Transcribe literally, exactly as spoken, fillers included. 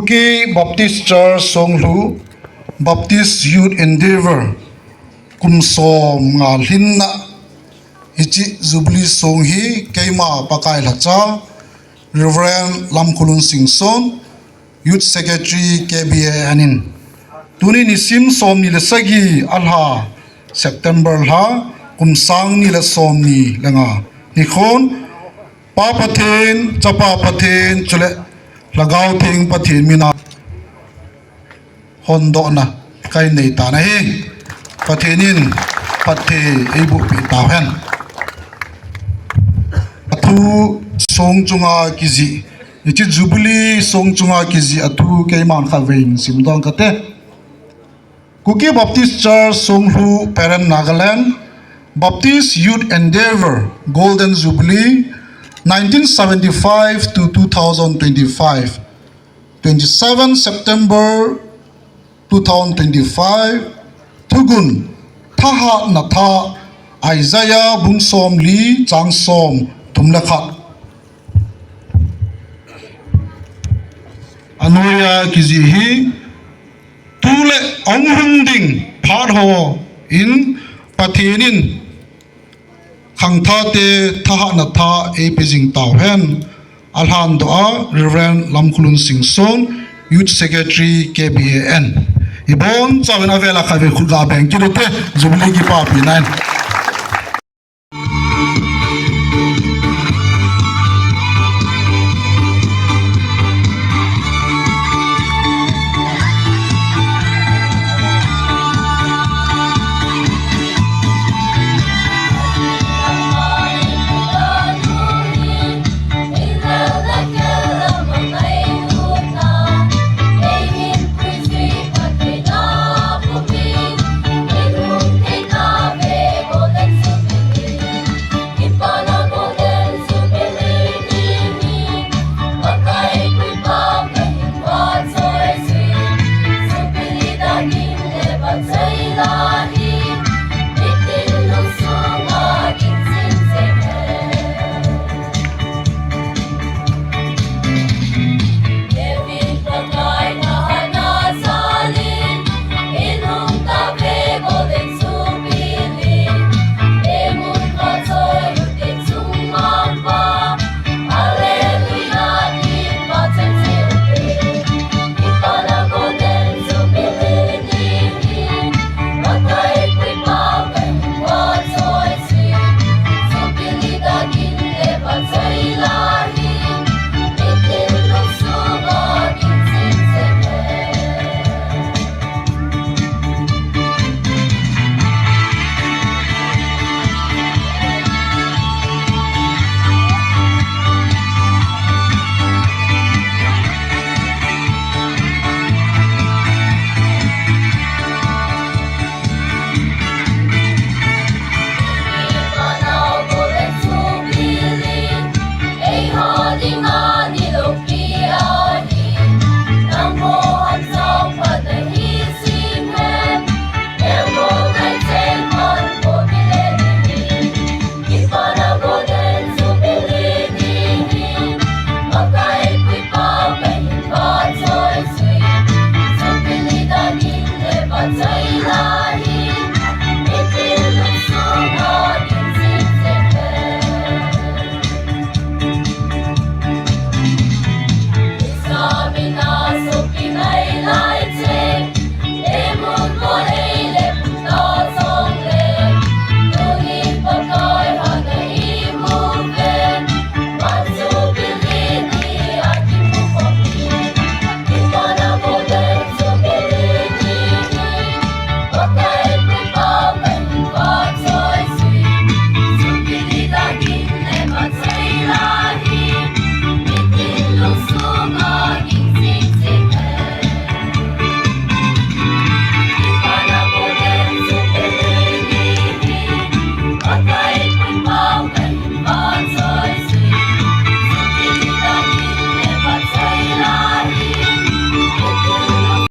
Kuki Baptist Church Songlhu Baptist Youth Endeavor kum som nga lhinna hiche Jubilee song hi keima Pakai lhacha Reverend Lamkhulun Singson, Youth Secretary K B A N in tuni nisim som ni le sagi alha September lha kum sang ni le som ni le nga nikhon Pa Pathen, Chapa Pathen, chule Lhagao Theng Pathen mina hondohna kahin nei tan ahi. Pathen in phatthei eiboh peh tauhen. Athu song chunga kijih, hiche Jubilee song chunga kijih athu keiman khatvei hin simdoh kate. Kuki Baptist Church Songlhu Peren Nagaland Baptist Youth Endeavor Golden Jubilee nineteen seventy-five to two thousand twenty-five, twenty-seven September two thousand twenty-five, thugun thahatna tha, Isaiah bung somli chang somthum le khat. Anoiya kijih hi, tule ahung lhung ding phat hon Pathen in khangthah te thahatna tha eipe jing tauhen. Alhandoh a Reverend Lamkhulun Singson, Youth Secretary K B A N. Ibonchauvin avela khatvei khut gabeng kit ute, Jubilee kipapina in.